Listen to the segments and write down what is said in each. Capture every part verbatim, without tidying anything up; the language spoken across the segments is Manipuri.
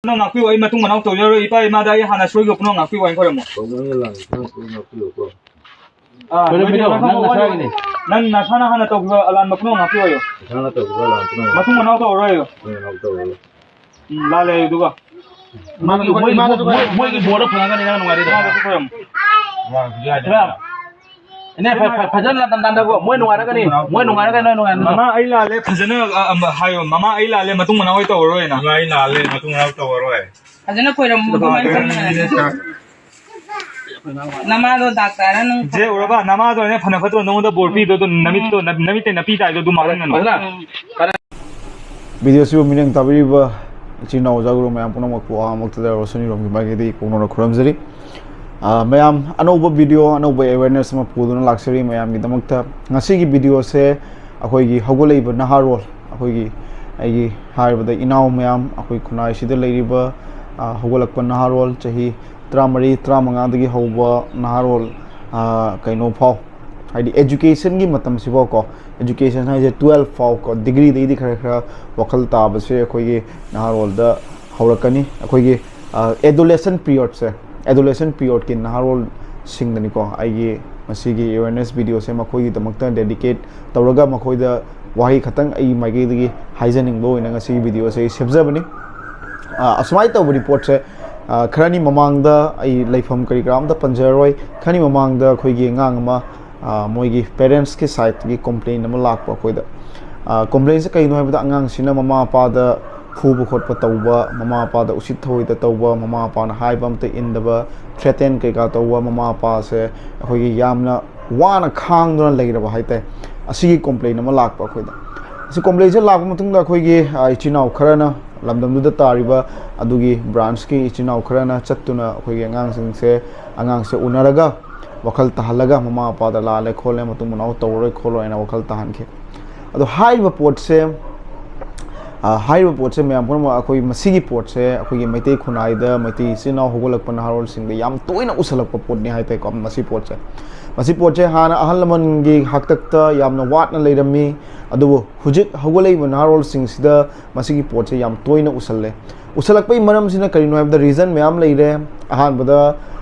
ꯄꯨꯝꯅꯃꯛ ꯉꯥꯛꯄꯤꯌꯨ꯫ ꯑꯩ ꯃꯇꯨꯡ ꯃꯅꯥꯎ ꯇꯧꯖꯔꯣꯏ꯫ ꯏꯄꯥ ꯏꯃꯥꯗ ꯑꯩ ꯍꯥꯟꯅ ꯁꯣꯏꯈꯤꯕ ꯄꯨꯝꯅꯃꯛ ꯉꯥꯛꯄꯤꯌꯨ ꯍꯥꯏꯅ ꯈꯣꯏꯔꯝꯃꯣ꯫ ꯇꯧꯕ ꯉꯝꯕ ꯂꯥꯟ ꯄꯨꯝꯅꯃꯛ ꯉꯥꯛꯄꯤꯌꯨꯀꯣ꯫ ꯑꯥ, ꯀꯩꯅꯣ ꯅꯣꯏꯒꯤ ꯃꯤꯗꯣ, ꯅꯪ ꯅꯪ ꯅꯁꯥꯒꯤꯅꯤ꯫ ꯅꯪ ꯅꯁꯥꯅ ꯍꯥꯟꯅ ꯇꯧꯈꯤꯕ ꯑꯂꯥꯟꯕ ꯄꯨꯝꯅꯃꯛ ꯉꯥꯛꯄꯤꯌꯨ ꯍꯥꯏꯌꯣ꯫ ꯅꯁꯥꯅ ꯇꯧꯈꯤꯕ ꯂꯥꯟ ꯄꯨꯝꯅꯃꯛ ꯃꯇꯨꯡ ꯃꯅꯥꯎ ꯇꯧꯔꯔꯣꯏ ꯍꯥꯏꯌꯣ꯫ ꯃꯇꯨꯡ ꯃꯅꯥꯎ ꯇꯧꯔꯔꯣꯏ꯫ ꯎꯝ, ꯂꯥꯜꯂꯦ ꯑꯗꯨꯒ꯫ ꯃꯣꯏꯒꯤ, ꯃꯣꯏ, ꯃꯣꯏ, ꯃꯣꯏꯒꯤ ꯕꯣꯔꯗ ꯐꯪꯉꯒꯅꯤ ꯅꯪ ꯅꯨꯡꯉꯥꯏꯔꯤꯗꯣ꯫ ꯏꯃꯥꯗꯁꯨ ꯈꯣꯏꯔꯝꯃꯣ꯫ ꯏꯃꯥ ꯍꯧꯖꯤꯛ ꯍꯥꯏꯗꯣ꯫ ꯏꯃꯥ, ꯏꯅꯦ, ꯐ-, ꯐ-, ꯐꯖꯅ ꯅꯥꯟ-, ꯅꯥꯟꯊꯈꯣ꯫ ꯃꯣꯏ ꯅꯨꯡꯉꯥꯏꯔꯒꯅꯤ꯫ ꯃꯣꯏ ꯅꯨꯡꯉꯥꯏꯔꯒꯅꯤ ꯅꯣꯏ ꯅꯨꯡꯉꯥꯏꯔꯒꯅꯤ꯫ ꯃꯃꯥ ꯑꯩ ꯂꯥꯜꯂꯦ ꯐꯖꯅ, ꯑ, ꯑ, ꯍꯥꯏꯌꯣ꯫ ꯃꯃꯥ ꯑꯩ ꯂꯥꯜꯂꯦ ꯃꯇꯨꯡ ꯃꯅꯥꯎ ꯑꯩ ꯇꯧꯔꯔꯣꯏꯅ꯫ ꯃꯃꯥ ꯑꯩ ꯂꯥꯜꯂꯦ ꯃꯇꯨꯡ ꯃꯅꯥꯎ ꯇꯧꯔꯔꯣꯏ꯫ ꯐꯖꯅ ꯈꯣꯏꯔꯝꯃꯨ, ꯑꯗꯨꯃꯥꯏꯅ ꯈꯟꯕ ꯅꯠꯇꯦ꯫ ꯅꯃꯥꯗꯣ ꯗꯥꯛꯇꯔ ꯅꯪ ꯏꯆꯦ ꯎꯔꯕ? ꯅꯃꯥꯗꯣ ꯑꯩꯅ ꯐꯅ ꯐꯠꯇ꯭ꯔꯣ ꯅꯉꯣꯟꯗ ꯕꯣꯔ ꯄꯤꯗꯣ? ꯑꯗꯨ ꯅꯃꯤꯠꯇꯣ, ꯅ-, ꯅꯃꯤꯠꯇꯩ ꯅꯄꯤ ꯇꯥꯏꯗꯣ ꯑꯗꯨ ꯃꯥꯡꯍꯟꯒꯅꯨ꯫ ꯎꯝ꯫ ꯚꯤꯗꯤꯑꯣꯁꯤꯕꯨ ꯃꯤꯠꯌꯦꯡ ꯇꯥꯕꯤꯔꯤꯕ ꯏꯆꯤꯟ ꯏꯅꯥꯎ ꯑꯣꯖꯥ ꯒꯨꯔꯨ ꯃꯌꯥꯝ ꯄꯨꯝꯅꯃꯛꯄꯨ ꯑꯍꯥꯟꯕꯃꯛꯇꯗ ꯔꯣꯁꯟ ꯏꯔꯣꯝꯒꯤ ꯃꯥꯏꯀꯩꯗꯒꯤ ꯀꯣꯛꯅꯅ ꯈꯨꯔꯨꯝꯖꯔꯤ꯫ ꯑ, ꯃꯌꯥꯝ ꯑꯅꯧꯕ ꯚꯤꯗꯤꯑꯣ, ꯑꯅꯧꯕ awareness ꯑꯃ ꯄꯨꯗꯨꯅ ꯂꯥꯛꯆꯔꯤ ꯃꯌꯥꯝꯒꯤꯗꯃꯛꯇ꯫ ꯉꯁꯤꯒꯤ ꯚꯤꯗꯤꯑꯣꯁꯦ ꯑꯩꯈꯣꯏꯒꯤ ꯍꯧꯒꯠꯂꯛꯏꯕ ꯅꯍꯥꯔꯣꯜ, ꯑꯩꯈꯣꯏꯒꯤ, ꯑꯩꯒꯤ ꯍꯥꯏꯔꯕꯗ ꯏꯅꯥꯎ ꯃꯌꯥꯝ, ꯑꯩꯈꯣꯏ ꯈꯨꯟꯅꯥꯏꯁꯤꯗ ꯂꯩꯔꯤꯕ, ꯑ, ꯍꯧꯒꯠꯂꯛꯄ ꯅꯍꯥꯔꯣꯜ, ꯆꯍꯤ ꯇꯔꯥꯃꯔꯤ, ꯇꯔꯥꯃꯉꯥꯗꯒꯤ ꯍꯧꯕ ꯅꯍꯥꯔꯣꯜ, ꯑ, ꯀꯩꯅꯣ ꯐꯥꯎ, ꯍꯥꯏꯗꯤ educationꯒꯤ ꯃꯇꯝꯁꯤꯐꯥꯎ ꯀꯣ, education ꯍꯥꯏꯁꯦ twelve ꯐꯥꯎ ꯀꯣ, degreeꯗꯒꯤꯗꯤ ꯈꯔ ꯈꯔ ꯋꯥꯈꯜ ꯇꯥꯕꯁꯦ ꯑꯩꯈꯣꯏꯒꯤ ꯅꯍꯥꯔꯣꯜꯗ ꯍꯧꯔꯛꯀꯅꯤ꯫ ꯑꯩꯈꯣꯏꯒꯤ, ꯑ, adolescent periodꯁꯦ, adolescent periodꯀꯤ ꯅꯍꯥꯔꯣꯜꯁꯤꯡꯗꯅꯤꯀꯣ ꯑꯩꯒꯤ ꯉꯁꯤꯒꯤ awareness ꯚꯤꯗꯤꯑꯣꯁꯦ ꯃꯈꯣꯏꯒꯤꯗꯃꯛꯇ dedicate ꯇꯧꯔꯒ ꯃꯈꯣꯏꯗ ꯋꯥꯍꯩ ꯈꯛꯇꯪ ꯑꯩꯒꯤ ꯃꯥꯏꯀꯩꯗꯒꯤ ꯍꯥꯏꯖꯅꯤꯡꯕ ꯑꯣꯏꯅ ꯉꯁꯤꯒꯤ ꯚꯤꯗꯤꯑꯣꯁꯦ ꯑꯩ ꯁꯦꯝꯖꯕꯅꯤ꯫ ꯑ, ꯑꯁꯨꯃꯥꯏꯅ ꯇꯧꯕ ꯔꯤꯄꯣꯔꯠꯁꯦ, ꯑ, ꯈꯔꯅꯤ ꯃꯃꯥꯡꯗ, ꯑꯩ ꯂꯩꯐꯝ ꯀꯔꯤ ꯀꯔꯥ ꯑꯝꯇ ꯄꯟꯖꯔꯔꯣꯏ, ꯈꯔꯅꯤ ꯃꯃꯥꯡꯗ ꯑꯩꯈꯣꯏꯒꯤ ꯑꯉꯥꯡ ꯑꯃ, ꯑ, ꯃꯣꯏꯒꯤ parentsꯀꯤ sideꯇꯒꯤ complain ꯑꯃ ꯂꯥꯛꯄ ꯑꯩꯈꯣꯏꯗ꯫ ꯑ, complainꯁꯦ ꯀꯩꯅꯣ ꯍꯥꯏꯕꯗ, ꯑꯉꯥꯡꯁꯤꯅ ꯃꯃꯥ ꯃꯄꯥꯗ ꯐꯨꯕ ꯈꯣꯠꯄ ꯇꯧꯕ, ꯃꯃꯥ ꯃꯄꯥꯗ ꯎꯁꯤꯠ ꯊꯑꯣꯏꯗ ꯇꯧꯕ, ꯃꯃꯥ ꯃꯄꯥꯅ ꯍꯥꯏꯕ ꯑꯝꯇ ꯏꯟꯗꯕ, threaten ꯀꯩꯀꯥ ꯇꯧꯕ, ꯃꯃꯥ ꯃꯄꯥꯁꯦ ꯑꯩꯈꯣꯏꯒꯤ ꯌꯥꯝꯅ ꯋꯥꯅ ꯈꯥꯡꯗꯨꯅ ꯂꯩꯔꯕ ꯍꯥꯏꯇꯥꯔꯦ꯫ ꯑꯁꯤꯒꯤ complain ꯑꯃ ꯂꯥꯛꯄ ꯑꯩꯈꯣꯏꯗ꯫ ꯑꯁꯤ complainꯁꯦ ꯂꯥꯛꯄ ꯃꯇꯨꯡꯗ ꯑꯩꯈꯣꯏꯒꯤ, ꯑ, ꯏꯆꯤꯟ ꯏꯅꯥꯎ ꯈꯔꯅ, ꯂꯝꯗꯝꯗꯨꯗ ꯇꯥꯔꯤꯕ ꯑꯗꯨꯒꯤ branchꯀꯤ ꯏꯆꯤꯟ ꯏꯅꯥꯎ ꯈꯔꯅ ꯆꯠꯇꯨꯅ ꯑꯩꯈꯣꯏꯒꯤ ꯑꯉꯥꯡꯁꯤꯡꯁꯦ, ꯑꯉꯥꯡꯁꯦ ꯎꯅꯔꯒ ꯋꯥꯈꯜ ꯇꯥꯍꯜꯂꯒ ꯃꯃꯥ ꯃꯄꯥꯗ ꯂꯥꯜꯂꯦ ꯈꯣꯠꯂꯦ, ꯃꯇꯨꯡ ꯃꯅꯥꯎ ꯇꯧꯔꯔꯣꯏ ꯈꯣꯠꯂꯣꯏ ꯍꯥꯏꯅ ꯋꯥꯈꯜ ꯇꯥꯍꯟꯈꯤ꯫ ꯑꯗꯣ ꯍꯥꯏꯔꯤꯕ ꯄꯣꯠꯁꯦ ꯑ, ꯍꯥꯏꯔꯤꯕ ꯄꯣꯠꯁꯦ ꯃꯌꯥꯝ ꯄꯨꯝꯅꯃꯛ, ꯑꯩꯈꯣꯏ ꯃꯁꯤꯒꯤ ꯄꯣꯠꯁꯦ ꯑꯩꯈꯣꯏꯒꯤ ꯃꯩꯇꯩ ꯈꯨꯟꯅꯥꯏꯗ, ꯃꯩꯇꯩ ꯏꯆꯤꯜ ꯏꯅꯥꯎ ꯍꯧꯒꯠꯂꯛꯄ ꯅꯍꯥꯔꯣꯜꯁꯤꯡꯗ ꯌꯥꯝ ꯇꯣꯏꯅ ꯎꯁꯜꯂꯛꯄ ꯄꯣꯠꯅꯤ ꯍꯥꯏ ꯇꯥꯏꯀꯣ꯫ ꯃꯁꯤ ꯄꯣꯠꯁꯦ, ꯃꯁꯤ ꯄꯣꯠꯁꯦ ꯍꯥꯟꯅ ꯑꯍꯜ ꯂꯃꯟꯒꯤ ꯍꯥꯛꯇꯛꯇ ꯌꯥꯝꯅ ꯋꯥꯠꯅ ꯂꯩꯔꯝꯃꯤ, ꯑꯗꯨꯕꯨ ꯍꯧꯖꯤꯛ ꯍꯧꯒꯠꯂꯛꯏꯕ ꯅꯍꯥꯔꯣꯜꯁꯤꯡꯁꯤꯗ ꯃꯁꯤꯒꯤ ꯄꯣꯠꯁꯦ ꯌꯥꯝ ꯇꯣꯏꯅ ꯎꯁꯜꯂꯦ꯫ ꯎꯁꯜꯂꯛꯄꯒꯤ ꯃꯔꯝꯁꯤꯅ ꯀꯔꯤꯅꯣ ꯍꯥꯏꯕꯗ, reason ꯃꯌꯥꯝ ꯂꯩꯔꯦ꯫ ꯑꯍꯥꯟꯕꯗ,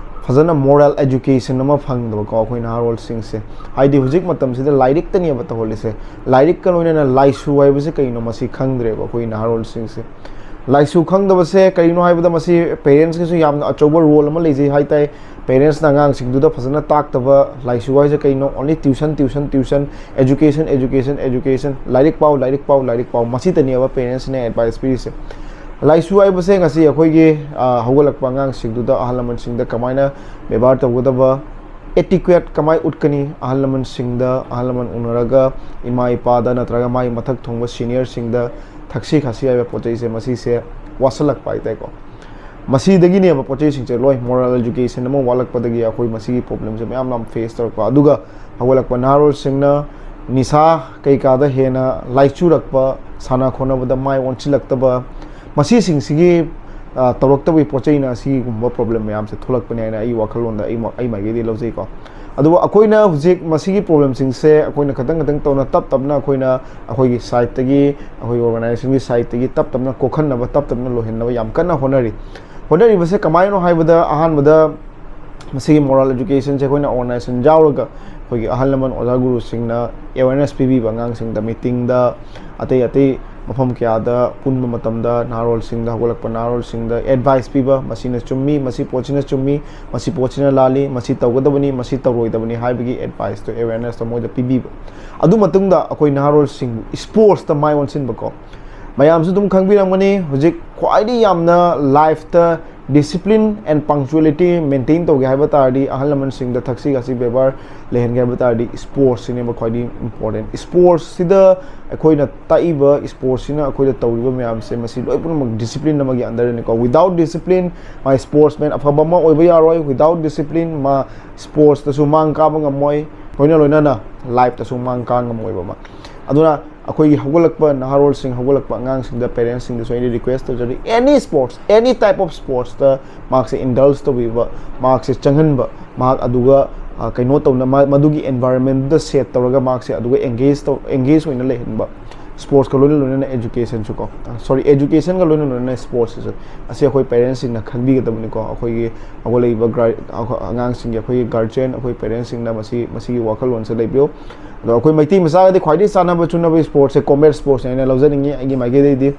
ꯐꯖꯅ moral education ꯑꯃ ꯐꯪꯗꯕꯀꯣ ꯑꯩꯈꯣꯏ ꯅꯍꯥꯔꯣꯜꯁꯤꯡꯁꯦ꯫ ꯍꯥꯏꯗꯤ ꯍꯧꯖꯤꯛ ꯃꯇꯝꯁꯤꯗ ꯂꯥꯏꯔꯤꯛꯇꯅꯦꯕ ꯇꯧꯍꯜꯂꯤꯁꯦ꯫ ꯂꯥꯏꯔꯤꯛꯀ ꯂꯣꯏꯅꯅ ꯂꯥꯏꯁꯨ ꯍꯥꯏꯕꯁꯦ ꯀꯩꯅꯣ, ꯃꯁꯤ ꯈꯪꯗ꯭ꯔꯦꯕ ꯑꯩꯈꯣꯏ ꯅꯍꯥꯔꯣꯜꯁꯤꯡꯁꯦ꯫ ꯂꯥꯏꯁꯨ ꯈꯪꯗꯕꯁꯦ ꯀꯔꯤꯅꯣ ꯍꯥꯏꯕꯗ, ꯃꯁꯤ parents ꯀꯤꯁꯨ ꯌꯥꯝꯅ ꯑꯆꯧꯕ role ꯑꯃ ꯂꯩꯖꯩ ꯍꯥꯏ ꯇꯥꯏ꯫ Parents ꯅ ꯑꯉꯥꯡꯁꯤꯡꯗꯨꯗ ꯐꯖꯅ ꯇꯥꯛꯇꯕ, ꯂꯥꯏꯁꯨ ꯍꯥꯏꯁꯦ ꯀꯩꯅꯣ, only tuition, tuition, tuition, education, education, education, ꯂꯥꯏꯔꯤꯛ ꯄꯥꯎ, ꯂꯥꯏꯔꯤꯛ ꯄꯥꯎ, ꯂꯥꯏꯔꯤꯛ ꯄꯥꯎ, ꯃꯁꯤꯇꯅꯦꯕ parents ꯅ advice ꯄꯤꯔꯤꯁꯦ꯫ ꯂꯥꯏꯁꯨ ꯍꯥꯏꯕꯁꯦ ꯉꯁꯤ ꯑꯩꯈꯣꯏꯒꯤ, ꯑ, ꯍꯧꯒꯠꯂꯛꯄ ꯑꯉꯥꯡꯁꯤꯡꯗꯨꯗ ꯑꯍꯜ ꯂꯃꯟꯁꯤꯡꯗ ꯀꯃꯥꯏꯅ ꯕꯦꯕꯥꯔ ꯇꯧꯒꯗꯕ, etiquette ꯀꯃꯥꯏ ꯎꯠꯀꯅꯤ, ꯑꯍꯜ ꯂꯃꯟꯁꯤꯡꯗ, ꯑꯍꯜ ꯂꯃꯟ ꯎꯅꯔꯒ ꯏꯃꯥ ꯏꯄꯥꯗ ꯅꯠꯇ꯭ꯔꯒ ꯃꯥꯒꯤ ꯃꯊꯛ ꯊꯣꯡꯕ senior ꯁꯤꯡꯗ ꯊꯛꯁꯤ ꯈꯥꯁꯤ ꯍꯥꯏꯕ ꯄꯣꯠ ꯆꯩꯁꯦ, ꯃꯁꯤꯁꯦ ꯋꯥꯠꯁꯜꯂꯛꯄ ꯍꯥꯏ ꯇꯥꯏꯀꯣ꯫ ꯃꯁꯤꯗꯒꯤꯅꯦꯕ ꯄꯣꯠ ꯆꯩꯁꯤꯡꯁꯦ ꯂꯣꯏ, moral education ꯑꯃ ꯋꯥꯠꯂꯛꯄꯗꯒꯤ ꯑꯩꯈꯣꯏ ꯃꯁꯤꯒꯤ problem ꯁꯦ ꯃꯌꯥꯝ ꯌꯥꯝ face ꯇꯧꯔꯛꯄ꯫ ꯑꯗꯨꯒ ꯍꯧꯒꯠꯂꯛꯄ ꯅꯍꯥꯔꯣꯜꯁꯤꯡꯅ ꯅꯤꯁꯥ ꯀꯩꯀꯥꯗ ꯍꯦꯟꯅ ꯂꯥꯏꯆꯨꯔꯛꯄ, ꯁꯥꯟꯅ ꯈꯣꯠꯅꯕꯗ ꯃꯥꯏ ꯑꯣꯟꯁꯤꯜꯂꯛꯇꯕ, ꯃꯁꯤꯁꯤꯡꯁꯤꯒꯤ, ꯑ, ꯇꯧꯔꯛꯇꯕꯒꯤ ꯄꯣꯠ ꯆꯩꯅ ꯑꯁꯤꯒꯨꯝꯕ problem ꯃꯌꯥꯝꯁꯦ ꯊꯣꯛꯂꯛꯄꯅꯦ ꯍꯥꯏꯅ ꯑꯩ ꯋꯥꯈꯜꯂꯣꯟꯗ ꯑꯩ ꯃ-, ꯑꯩ ꯃꯥꯏꯀꯩꯗꯒꯤ ꯂꯧꯖꯩꯀꯣ꯫ ꯑꯗꯨꯕꯨ ꯑꯩꯈꯣꯏꯅ ꯍꯧꯖꯤꯛ ꯃꯁꯤꯒꯤ problem ꯁꯤꯡꯁꯦ ꯑꯩꯈꯣꯏꯅ ꯈꯇꯪ ꯈꯇꯪ ꯇꯧꯅ, ꯇꯞ ꯇꯞꯅ ꯑꯩꯈꯣꯏꯅ ꯑꯩꯈꯣꯏꯒꯤ side ꯇꯒꯤ, ꯑꯩꯈꯣꯏꯒꯤ organization ꯒꯤ side ꯇꯒꯤ ꯇꯞ ꯇꯞꯅ ꯀꯣꯛꯍꯟꯅꯕ, ꯇꯞ ꯇꯞꯅ ꯂꯣꯏꯍꯟꯅꯕ ꯌꯥꯝ ꯀꯟꯅ ꯍꯣꯠꯅꯔꯤ꯫ ꯍꯣꯠꯅꯔꯤꯕꯁꯦ ꯀꯃꯥꯏꯅꯅꯣ ꯍꯥꯏꯕꯗ, ꯑꯍꯥꯟꯕꯗ ꯃꯁꯤꯒꯤ moral education ꯁꯦ ꯑꯩꯈꯣꯏꯅ organization ꯌꯥꯎꯔꯒ, ꯑꯩꯈꯣꯏꯒꯤ ꯑꯍꯜ ꯂꯃꯟ ꯑꯣꯖꯥ ꯒꯨꯔꯨꯁꯤꯡꯅ awareness ꯄꯤꯕꯤꯕ, ꯑꯉꯥꯡꯁꯤꯡꯗ meeting ꯗ, ꯑꯇꯩ ꯑꯇꯩ ꯃꯐꯝ ꯀꯌꯥꯗ ꯄꯨꯟꯕ ꯃꯇꯝꯗ ꯅꯍꯥꯔꯣꯜꯁꯤꯡꯗ, ꯍꯧꯒꯠꯂꯛꯄ ꯅꯍꯥꯔꯣꯜꯁꯤꯡꯗ advice ꯄꯤꯕ, ꯃꯁꯤꯅ ꯆꯨꯝꯃꯤ, ꯃꯁꯤ ꯄꯣꯠꯁꯤꯅ ꯆꯨꯝꯃꯤ, ꯃꯁꯤ ꯄꯣꯠꯁꯤꯅ ꯂꯥꯜꯂꯤ, ꯃꯁꯤ ꯇꯧꯒꯗꯕꯅꯤ, ꯃꯁꯤ ꯇꯧꯔꯣꯏꯗꯕꯅꯤ ꯍꯥꯏꯕꯒꯤ advice ꯇꯣ, awareness ꯇꯣ ꯃꯣꯏꯗ ꯄꯤꯕꯤꯕ꯫ ꯑꯗꯨ ꯃꯇꯨꯡꯗ ꯑꯩꯈꯣꯏ ꯅꯍꯥꯔꯣꯜꯁꯤꯡꯕꯨ sports ꯇ ꯃꯥꯏ ꯑꯣꯟꯁꯤꯟꯕꯀꯣ꯫ ꯃꯌꯥꯝꯁꯨ ꯑꯗꯨꯝ ꯈꯪꯕꯤꯔꯝꯒꯅꯤ, ꯍꯧꯖꯤꯛ ꯈ꯭ꯋꯥꯏꯗꯒꯤ ꯌꯥꯝꯅ life ꯇ discipline and punctuality maintain ꯇꯧꯒꯦ ꯍꯥꯏꯕ ꯇꯥꯔꯗꯤ, ꯑꯍꯜ ꯂꯃꯟꯁꯤꯡꯗ ꯊꯛꯁꯤ ꯈꯥꯁꯤ ꯕꯦꯕꯥꯔ ꯂꯩꯍꯟꯒꯦ ꯍꯥꯏꯕ ꯇꯥꯔꯗꯤ, sports ꯁꯤꯅꯦꯕ ꯈ꯭ꯋꯥꯏꯗꯒꯤ important꯫ Sports ꯁꯤꯗ ꯑꯩꯈꯣꯏꯅ ꯇꯥꯛꯏꯕ, sports ꯁꯤꯅ ꯑꯩꯈꯣꯏꯗ ꯇꯧꯔꯤꯕ ꯃꯌꯥꯝꯁꯦ, ꯃꯁꯤ ꯂꯣꯏ ꯄꯨꯝꯅꯃꯛ discipline ꯑꯃꯒꯤ under ꯗꯅꯤꯀꯣ꯫ Without discipline, ꯃꯥ sports man ꯑꯐꯕ ꯑꯃ ꯑꯣꯏꯕ ꯌꯥꯔꯣꯏ꯫ Without discipline, ꯃꯥ sports ꯇꯁꯨ ꯃꯥꯡ ꯀꯥꯕ ꯉꯝꯃꯣꯏ, ꯂꯣꯏꯅ ꯂꯣꯏꯅꯅ life ꯇꯁꯨ ꯃꯥꯡ ꯀꯥ ꯉꯝꯃꯣꯏꯕ ꯃꯥ꯫ ꯑꯗꯨꯅ ꯑꯩꯈꯣꯏꯒꯤ ꯍꯧꯒꯠꯂꯛꯄ ꯅꯍꯥꯔꯣꯜꯁꯤꯡ, ꯍꯧꯒꯠꯂꯛꯄ ꯑꯉꯥꯡꯁꯤꯡꯗ, parents ꯁꯤꯡꯗꯁꯨ ꯑꯩꯅ request ꯇꯧꯖꯔꯤ, any sports, any type of sports ꯇ ꯃꯍꯥꯛꯁꯦ indulge ꯇꯧꯕꯤꯕ, ꯃꯍꯥꯛꯁꯦ ꯆꯪꯍꯟꯕ, ꯃꯍꯥꯛ ꯑꯗꯨꯒ ꯑ, ꯀꯩꯅꯣ ꯇꯧꯅ ꯃꯥ- ꯃꯗꯨꯒꯤ environment ꯗ set ꯇꯧꯔꯒ ꯃꯍꯥꯛꯁꯦ ꯑꯗꯨꯒ engage ꯇꯧ engage ꯑꯣꯏꯅ ꯂꯩꯍꯟꯕ꯫ Sports ꯀ ꯂꯣꯏꯅ ꯂꯣꯏꯅꯅ education ꯁꯨ ꯀꯣ, sorry, education ꯒ ꯂꯣꯏꯅ ꯂꯣꯏꯅꯅ sports ꯁꯤꯁꯨ, ꯑꯁꯤ ꯑꯩꯈꯣꯏ parents ꯁꯤꯡꯅ ꯈꯪꯕꯤꯒꯗꯕꯅꯤꯀꯣ꯫ ꯑꯩꯈꯣꯏꯒꯤ ꯍꯧꯒꯠꯂꯛꯏꯕ gra- ꯑꯉꯥꯡꯁꯤꯡꯒꯤ ꯑꯩꯈꯣꯏꯒꯤ guardian, ꯑꯩꯈꯣꯏ parents ꯁꯤꯡꯅ ꯃꯁꯤ ꯃꯁꯤꯒꯤ ꯋꯥꯈꯜꯂꯣꯟꯁꯦ ꯂꯩꯕꯤꯌꯨ꯫ ꯑꯗꯣ ꯑꯩꯈꯣꯏ ꯃꯩꯇꯩ ꯃꯆꯥꯒꯗꯤ ꯈ꯭ꯋꯥꯏꯗꯒꯤ ꯆꯥꯟꯅꯕ ꯆꯨꯅꯕ sports ꯁꯦ combat sports ꯅꯦ ꯑꯩꯅ ꯂꯧꯖꯅꯤꯡꯉꯤ ꯑꯩꯒꯤ ꯃꯥꯏꯀꯩꯗꯒꯤꯗꯤ꯫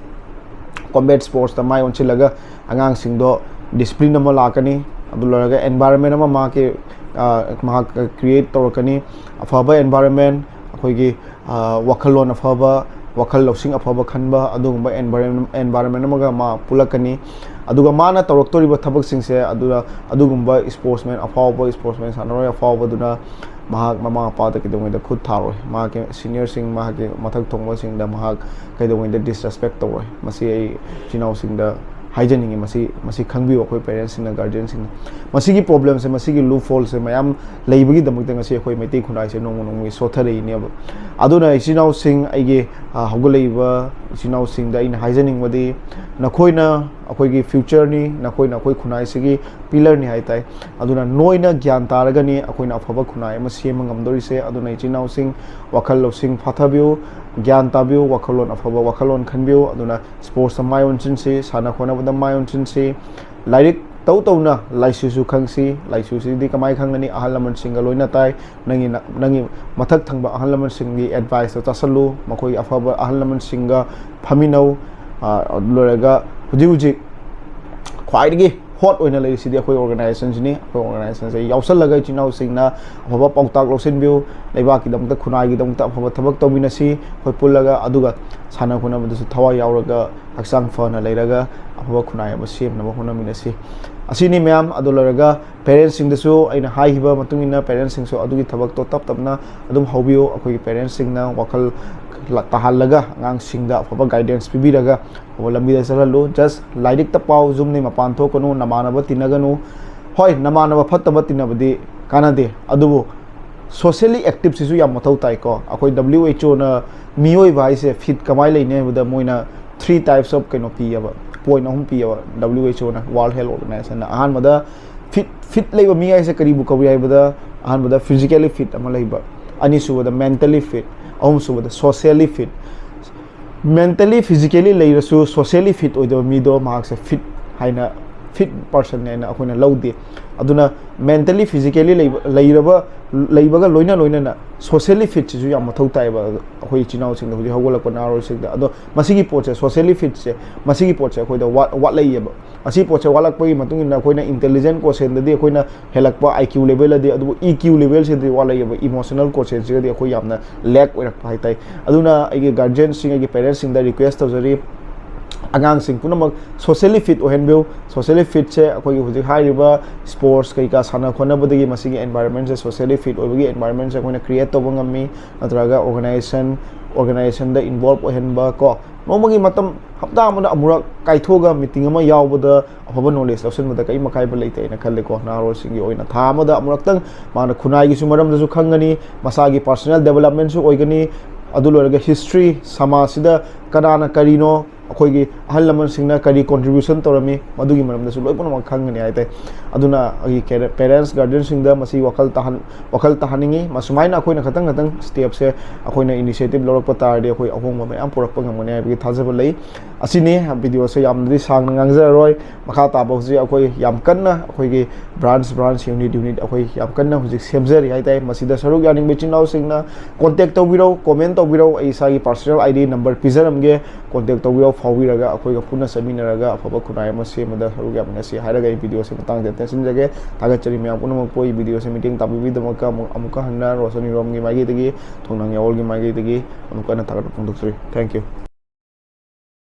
Combat sports ꯇ ꯃꯥꯏ ꯑꯣꯟꯁꯤꯜꯂꯒ ꯑꯉꯥꯡꯁꯤꯡꯗꯣ discipline ꯑꯃ ꯂꯥꯛꯀꯅꯤ꯫ ꯑꯗꯨ ꯂꯣꯏꯔꯒ environment ꯑꯃ ꯃꯍꯥꯛꯀꯤ, ꯑ, ꯃꯍꯥꯛ create ꯇꯧꯔꯛꯀꯅꯤ꯫ ꯑꯐꯕ environment, ꯑꯩꯈꯣꯏꯒꯤ, ꯑ, ꯋꯥꯈꯜꯂꯣꯟ ꯑꯐꯕ, ꯋꯥꯈꯜ ꯂꯧꯁꯤꯡ ꯑꯐꯕ ꯈꯟꯕ, ꯑꯗꯨꯒꯨꯝꯕ environment environment ꯑꯃꯒ ꯃꯥ ꯄꯨꯜꯂꯛꯀꯅꯤ꯫ ꯑꯗꯨꯒ ꯃꯥꯅ ꯇꯧꯔꯛꯇꯣꯔꯤꯕ ꯊꯕꯛꯁꯤꯡꯁꯦ ꯑꯗꯨꯗ ꯑꯗꯨꯒꯨꯝꯕ sportsman ꯑꯐꯥꯎꯕ, sportsman ꯁꯥꯟꯅꯔꯣꯏ ꯑꯐꯥꯎꯕꯗꯨꯅ ꯃꯍꯥꯛ ꯃꯃꯥ ꯃꯄꯥꯗ ꯀꯩꯗꯧꯉꯩꯗ ꯈꯨꯠ ꯊꯥꯔꯣꯏ꯫ ꯃꯍꯥꯛꯀꯤ senior ꯁꯤꯡ, ꯃꯍꯥꯛꯀꯤ ꯃꯊꯛ ꯊꯣꯡꯕꯁꯤꯡꯗ ꯃꯍꯥꯛ ꯀꯩꯗꯧꯉꯩꯗ disrespect ꯇꯧꯔꯣꯏ꯫ ꯃꯁꯤ ꯑꯩ ꯏꯆꯤꯟ ꯏꯅꯥꯎꯁꯤꯡꯗ ꯍꯥꯏꯖꯅꯤꯡꯉꯤ꯫ ꯃꯁꯤ, ꯃꯁꯤ ꯈꯪꯕꯤꯌꯨ ꯑꯩꯈꯣꯏ parents ꯁꯤꯡꯅ, guardian ꯁꯤꯡꯅ꯫ ꯃꯁꯤꯒꯤ problem ꯁꯦ, ꯃꯁꯤꯒꯤ loophole ꯁꯦ ꯃꯌꯥꯝ ꯂꯩꯕꯒꯤꯗꯃꯛꯇ ꯉꯁꯤ ꯑꯩꯈꯣꯏ ꯃꯩꯇꯩ ꯈꯨꯟꯅꯥꯏꯁꯦ ꯅꯣꯡꯃ ꯅꯣꯡꯃꯒꯤ ꯁꯣꯠꯊꯔꯛꯏꯅꯦꯕ꯫ ꯑꯗꯨꯅ ꯏꯆꯤꯟ ꯏꯅꯥꯎꯁꯤꯡ, ꯑꯩꯒꯤ, ꯑ, ꯍꯧꯒꯠꯂꯛꯏꯕ ꯏꯆꯤꯟ ꯏꯅꯥꯎꯁꯤꯡꯗ ꯑꯩꯅ ꯍꯥꯏꯖꯅꯤꯡꯕꯗꯤ, ꯅꯈꯣꯏꯅ ꯑꯩꯈꯣꯏꯒꯤ future ꯅꯤ, ꯅꯈꯣꯏꯅ ꯑꯩꯈꯣꯏ ꯈꯨꯟꯅꯥꯏꯁꯤꯒꯤ pillar ꯅꯤ ꯍꯥꯏ ꯇꯥꯏ꯫ ꯑꯗꯨꯅ ꯅꯣꯏꯅ ꯒ꯭ꯌꯥꯟ ꯇꯥꯔꯒꯅꯤ ꯑꯩꯈꯣꯏꯅ ꯑꯐꯕ ꯈꯨꯟꯅꯥꯏ ꯑꯃ ꯁꯦꯝꯕ ꯉꯝꯗꯣꯔꯤꯁꯦ꯫ ꯑꯗꯨꯅ ꯏꯆꯤꯟ ꯏꯅꯥꯎꯁꯤꯡ, ꯋꯥꯈꯜ ꯂꯧꯁꯤꯡ ꯐꯥꯊꯕꯤꯌꯨ, ꯒ꯭ꯌꯥꯟ ꯇꯥꯕꯤꯌꯨ, ꯋꯥꯈꯜꯂꯣꯟ ꯑꯐꯕ ꯋꯥꯈꯜꯂꯣꯟ ꯈꯟꯕꯤꯌꯨ꯫ ꯑꯗꯨꯅ sports ꯇ ꯃꯥꯏ ꯑꯣꯟꯁꯤꯟꯁꯤ, ꯁꯥꯟꯅ ꯈꯣꯠꯅꯕꯗ ꯃꯥꯏ ꯑꯣꯟꯁꯤꯟꯁꯤ꯫ ꯂꯥꯏꯔꯤꯛ ꯇꯧ ꯇꯧꯅ ꯂꯥꯏꯁꯨꯁꯨ ꯈꯪꯁꯤ꯫ ꯂꯥꯏꯁꯨꯁꯤꯗꯤ ꯀꯃꯥꯏ ꯈꯪꯒꯅꯤ? ꯑꯍꯜ ꯂꯃꯟꯁꯤꯡꯒ ꯂꯣꯏꯅ ꯇꯥꯏ꯫ ꯅꯪꯒꯤ ꯅ-, ꯅꯪꯒꯤ ꯃꯊꯛ ꯊꯪꯕ ꯑꯍꯜ ꯂꯃꯟꯁꯤꯡꯒꯤ advice ꯇꯣ ꯆꯥꯁꯜꯂꯨ꯫ ꯃꯈꯣꯏꯒꯤ ꯑꯐꯕ ꯑꯍꯜ ꯂꯃꯟꯁꯤꯡꯒ ꯐꯝꯃꯤꯟꯅꯧ꯫ ꯑ, ꯂꯣꯏꯔꯒ ꯍꯧꯖꯤꯛ ꯍꯧꯖꯤꯛ ꯈ꯭ꯋꯥꯏꯗꯒꯤ hot ꯑꯣꯏꯅ ꯂꯩꯔꯤꯁꯤꯗꯤ ꯑꯩꯈꯣꯏ organization ꯁꯤꯅꯤ꯫ ꯑꯩꯈꯣꯏ organization ꯁꯦ ꯌꯥꯎꯁꯜꯂꯒ ꯏꯆꯤꯟ ꯏꯅꯥꯎꯁꯤꯡꯅ ꯑꯐꯕ ꯄꯥꯎꯇꯥꯛ ꯂꯧꯁꯤꯟꯕꯤꯌꯨ꯫ ꯂꯩꯕꯥꯛꯀꯤꯗꯃꯛꯇ, ꯈꯨꯟꯅꯥꯏꯒꯤꯗꯃꯛꯇ ꯑꯐꯕ ꯊꯕꯛ ꯇꯧꯃꯤꯟꯅꯁꯤ꯫ ꯑꯩꯈꯣꯏ ꯄꯨꯜꯂꯒ, ꯑꯗꯨꯒ ꯁꯥꯟꯅ ꯈꯣꯠꯅꯕꯗꯁꯨ ꯊꯋꯥꯏ ꯌꯥꯎꯔꯒ, ꯍꯛꯆꯥꯡ ꯐꯅ ꯂꯩꯔꯒ ꯑꯐꯕ ꯈꯨꯟꯅꯥꯏ ꯑꯃ ꯁꯦꯝꯅꯕ ꯍꯣꯠꯅꯃꯤꯟꯅꯁꯤ꯫ ꯑꯁꯤꯅꯤ ꯃꯌꯥꯝ꯫ ꯑꯗꯨ ꯂꯣꯏꯔꯒ parents ꯁꯤꯡꯗꯁꯨ ꯑꯩꯅ ꯍꯥꯏꯈꯤꯕ ꯃꯇꯨꯡ ꯏꯟꯅ parents ꯁꯤꯡꯁꯨ ꯑꯗꯨꯒꯤ ꯊꯕꯛꯇꯣ ꯇꯞ ꯇꯞꯅ ꯑꯗꯨꯝ ꯍꯧꯕꯤꯌꯨ꯫ ꯑꯩꯈꯣꯏꯒꯤ parents ꯁꯤꯡꯅ ꯋꯥꯈꯜ ꯇꯥꯍꯜꯂꯒ, ꯑꯉꯥꯡꯁꯤꯡꯗ ꯑꯐꯕ guidance ꯄꯤꯕꯤꯔꯒ ꯑꯐꯕ ꯂꯝꯕꯤꯗ ꯆꯠꯍꯜꯂꯨ꯫ Just ꯂꯥꯏꯔꯤꯛꯇ ꯄꯥꯎ, ꯌꯨꯝꯗꯒꯤ ꯃꯄꯥꯟ ꯊꯣꯛꯀꯅꯨ, ꯅꯃꯥꯟꯅꯕ ꯇꯤꯟꯅꯒꯅꯨ꯫ ꯍꯣꯏ, ꯅꯃꯥꯟꯅꯕ ꯐꯠꯇꯕ ꯇꯤꯟꯅꯕꯗꯤ ꯀꯥꯟꯅꯗꯦ, ꯑꯗꯨꯕꯨ Socially active ꯁꯤꯁꯨ ꯌꯥꯝ ꯃꯊꯧ ꯇꯥꯏꯀꯣ꯫ ꯑꯩꯈꯣꯏ W H O ꯅ ꯃꯤꯑꯣꯏꯕ ꯍꯥꯏꯁꯦ fit ꯀꯃꯥꯏꯅ ꯂꯩꯅꯤ ꯍꯥꯏꯕꯗ, ꯃꯣꯏꯅ three types of ꯀꯩꯅꯣ ꯄꯤꯌꯦꯕ, point ꯑꯍꯨꯝ ꯄꯤꯌꯦꯕ W H O ꯅ, World Health Organization ꯅ꯫ ꯑꯍꯥꯟꯕꯗ fit, fit ꯂꯩꯕ ꯃꯤ ꯍꯥꯏꯁꯦ ꯀꯔꯤꯕꯨ ꯀꯧꯏ ꯍꯥꯏꯕꯗ, ꯑꯍꯥꯟꯕꯗ physically fit ꯑꯃ ꯂꯩꯕ, ꯑꯅꯤꯁꯨꯕꯗ mentally fit, ꯑꯍꯨꯝꯁꯨꯕꯗ socially fit꯫ Mentally, physically ꯂꯩꯔꯁꯨ socially fit ꯑꯣꯏꯗꯕ ꯃꯤꯗꯣ ꯃꯍꯥꯛꯁꯦ fit ꯍꯥꯏꯅ, fit person ꯅꯦ ꯍꯥꯏꯅ ꯑꯩꯈꯣꯏꯅ ꯂꯧꯗꯦ꯫ ꯑꯗꯨꯅ mentally, physically ꯂꯩꯕ, ꯂꯩꯔꯕ, ꯂꯩꯕꯒ ꯂꯣꯏꯅ ꯂꯣꯏꯅꯅ socially fit ꯁꯤꯁꯨ ꯌꯥꯝ ꯃꯊꯧ ꯇꯥꯏꯌꯦꯕ ꯑꯩꯈꯣꯏ ꯏꯆꯤꯟ ꯏꯅꯥꯎꯁꯤꯡꯗ, ꯍꯧꯖꯤꯛ ꯍꯧꯒꯠꯂꯛꯄ ꯅꯍꯥꯔꯣꯜꯁꯤꯡꯗ꯫ ꯑꯗꯣ ꯃꯁꯤꯒꯤ ꯄꯣꯠꯁꯦ, socially fit ꯁꯦ, ꯃꯁꯤꯒꯤ ꯄꯣꯠꯁꯦ ꯑꯩꯈꯣꯏꯗ ꯋꯥꯠ-, ꯋꯥꯠꯂꯛꯏꯌꯦꯕ꯫ ꯑꯁꯤ ꯄꯣꯠꯁꯦ ꯋꯥꯠꯂꯛꯄꯒꯤ ꯃꯇꯨꯡ ꯏꯟꯅ ꯑꯩꯈꯣꯏꯅ intelligent quotient ꯗꯗꯤ ꯑꯩꯈꯣꯏꯅ ꯍꯦꯜꯂꯛꯄ, I Q level ꯗꯗꯤ, ꯑꯗꯨꯕꯨ E Q level ꯁꯤꯗꯤ ꯋꯥꯠꯂꯛꯏꯌꯦꯕ, emotional quotient ꯁꯤꯒꯗꯤ ꯑꯩꯈꯣꯏ ꯌꯥꯝꯅ lack ꯑꯣꯏꯔꯛꯄ ꯍꯥꯏꯇꯥꯔꯦ꯫ ꯑꯗꯨꯅ ꯑꯩꯒꯤ guardian ꯁꯤꯡ, ꯑꯩꯒꯤ parents ꯁꯤꯡꯗ request ꯇꯧꯖꯔꯤ, ꯑꯉꯥꯡꯁꯤꯡ ꯄꯨꯝꯅꯃꯛ socially fit ꯑꯣꯏꯍꯟꯕꯤꯌꯨ꯫ Socially fit ꯁꯦ ꯑꯩꯈꯣꯏꯒꯤ ꯍꯧꯖꯤꯛ ꯍꯥꯏꯔꯤꯕ sports ꯀꯩꯀꯥ ꯁꯥꯟꯅ ꯈꯣꯠꯅꯕꯗꯒꯤ ꯃꯁꯤꯒꯤ environment ꯁꯦ, socially fit ꯑꯣꯏꯕꯒꯤ environment ꯁꯦ ꯑꯩꯈꯣꯏꯅ create ꯇꯧꯕ ꯉꯝꯃꯤ, ꯅꯠꯇ꯭ꯔꯒ organization, organization ꯗ involve ꯑꯣꯏꯍꯟꯕ ꯀꯣ꯫ ꯅꯣꯡꯃꯒꯤ ꯃꯇꯝ, ꯍꯞꯇꯥ ꯑꯃꯗ ꯑꯃꯨꯔꯛ ꯀꯥꯏꯊꯣꯛꯑꯒ meeting ꯑꯃ ꯌꯥꯎꯕꯗ ꯑꯐꯕ knowledge ꯂꯧꯁꯤꯟꯕꯗ ꯀꯔꯤꯝ ꯑꯀꯥꯏꯕ ꯂꯩꯇꯦ ꯍꯥꯏꯅ ꯈꯜꯂꯦꯀꯣ꯫ ꯅꯍꯥꯔꯣꯜꯁꯤꯡꯒꯤ ꯑꯣꯏꯅ ꯊꯥ ꯑꯃꯗ ꯑꯃꯨꯔꯛꯇꯪ ꯃꯥꯅ ꯈꯨꯟꯅꯥꯏꯒꯤꯁꯨ ꯃꯔꯝꯗꯁꯨ ꯈꯪꯒꯅꯤ, ꯃꯁꯥꯒꯤ personal development ꯁꯨ ꯑꯣꯏꯒꯅꯤ, ꯑꯗꯨ ꯂꯣꯏꯔꯒ history, ꯁꯃꯥꯖꯁꯤꯗ ꯀꯅꯥꯅ ꯀꯔꯤꯅꯣ, ꯑꯩꯈꯣꯏꯒꯤ ꯑꯍꯜ ꯂꯃꯟꯁꯤꯡꯅ ꯀꯔꯤ contribution ꯇꯧꯔꯝꯃꯤ, ꯃꯗꯨꯒꯤ ꯃꯔꯝꯗꯁꯨ ꯂꯣꯏ ꯄꯨꯝꯅꯃꯛ ꯈꯪꯒꯅꯤ ꯍꯥꯏꯇꯥꯔꯦ꯫ ꯑꯗꯨꯅ ꯑꯩꯒꯤ ꯀꯦꯔꯦ-, parents, guardian ꯁꯤꯡꯗ ꯃꯁꯤ ꯋꯥꯈꯜ ꯇꯥꯍꯟ-, ꯋꯥꯈꯜ ꯇꯥꯍꯟꯅꯤꯡꯉꯤ꯫ ꯃꯁꯨꯃꯥꯏꯅ ꯑꯩꯈꯣꯏꯅ ꯈꯇꯪ ꯈꯇꯪ step ꯁꯦ ꯑꯩꯈꯣꯏꯅ initiative ꯂꯧꯔꯛꯄ ꯇꯥꯔꯗꯤ ꯑꯩꯈꯣꯏ ꯑꯍꯣꯡꯕ ꯃꯌꯥꯝ ꯄꯨꯔꯛꯄ ꯉꯝꯒꯅꯤ ꯍꯥꯏꯕꯒꯤ ꯊꯥꯖꯕ ꯂꯩ꯫ ꯑꯁꯤꯅꯤ, video ꯁꯦ ꯌꯥꯝꯅꯗꯤ ꯁꯥꯡꯅ ꯉꯥꯡꯖꯔꯔꯣꯏ꯫ ꯃꯈꯥ ꯇꯥꯕ ꯍꯧꯖꯤꯛ ꯑꯩꯈꯣꯏ ꯌꯥꯝ ꯀꯟꯅ ꯑꯩꯈꯣꯏꯒꯤ branch, branch, unit, unit ꯑꯩꯈꯣꯏ ꯌꯥꯝ ꯀꯟꯅ ꯍꯧꯖꯤꯛ ꯁꯦꯝꯖꯔꯤ ꯍꯥꯏꯇꯥꯔꯦ꯫ ꯃꯁꯤꯗ ꯁꯔꯨꯛ ꯌꯥꯅꯤꯡꯕ ꯏꯆꯤꯟ ꯏꯅꯥꯎꯁꯤꯡꯅ contact ꯇꯧꯕꯤꯔꯧ, comment ꯇꯧꯕꯤꯔꯧ꯫ ꯑꯩ ꯏꯁꯥꯒꯤ personal I D number ꯄꯤꯖꯔꯝꯒꯦ, contact ꯇꯧꯕꯤꯔꯧ, ꯐꯥꯎꯕꯤꯔꯒ ꯑꯩꯈꯣꯏꯒ ꯄꯨꯟꯅ ꯆꯠꯃꯤꯟꯅꯔꯒ ꯑꯐꯕ ꯈꯨꯟꯅꯥꯏ ꯑꯃ ꯁꯦꯝꯕꯗ ꯁꯔꯨꯛ ꯌꯥꯃꯤꯟꯅꯁꯤ ꯍꯥꯏꯔꯒ ꯑꯩ video ꯁꯦ ꯃꯇꯥꯡꯗ ꯇꯦꯟꯁꯤꯟꯖꯒꯦ꯫ ꯊꯥꯒꯠꯆꯔꯤ ꯃꯌꯥꯝ ꯄꯨꯝꯅꯃꯛꯄꯨ꯫ ꯑꯩ video ꯁꯦ ꯃꯤꯠꯌꯦꯡ ꯇꯥꯕꯤꯕꯒꯤꯗꯃꯛꯇ ꯑꯃꯨꯛ, ꯑꯃꯨꯛꯀ ꯍꯟꯅ ꯔꯣꯁꯟ ꯏꯔꯣꯝꯒꯤ ꯃꯥꯏꯀꯩꯗꯒꯤ, ꯊꯣꯡꯅꯥꯡ ꯌꯥꯑꯣꯜꯒꯤ ꯃꯥꯏꯀꯩꯗꯒꯤ ꯑꯃꯨꯛꯀ ꯍꯟꯅ ꯊꯥꯒꯠꯄ ꯐꯣꯡꯗꯣꯛꯆꯔꯤ꯫ Thank you꯫